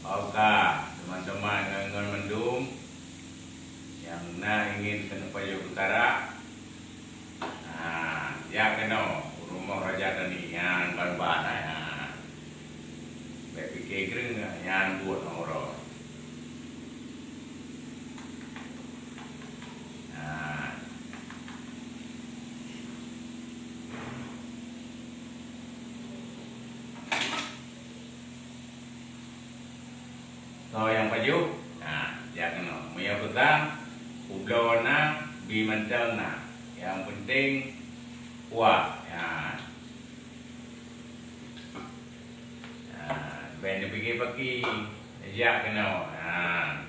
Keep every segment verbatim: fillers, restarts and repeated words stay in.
Oke, teman-teman ngon, ngon mandum nyang na ingin keuneuk pajoh peukara, nah, jak keunoe rumoh Raja Tani nyan ban-ban, nah. Bèk pike kreueh nyan buet ngon uroe. Nah. Soe nyang pajoh? Nah, jak keunoe. Meunyoe peugah, ubloe na, bi mantong na. Nyang penting puas. Nah. Nah, bèk neupike paki, jak keunoe. Nah.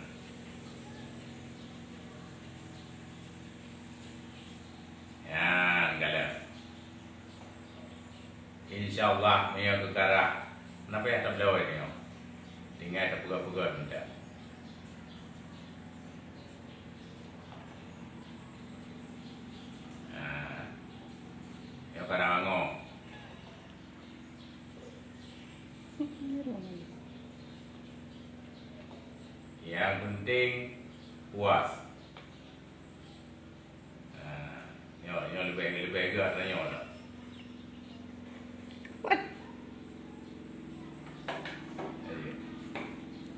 Nyan galak. Insya Allah, meunyoe keu karah, na payah tabloe nyoe. Tinggai tapeugah-peugah mantong. Nah, nyoe karah angoe. Nyang penting puas. Nah, nyoe, nyoe leubeh, leubeh gèt ata nyoe.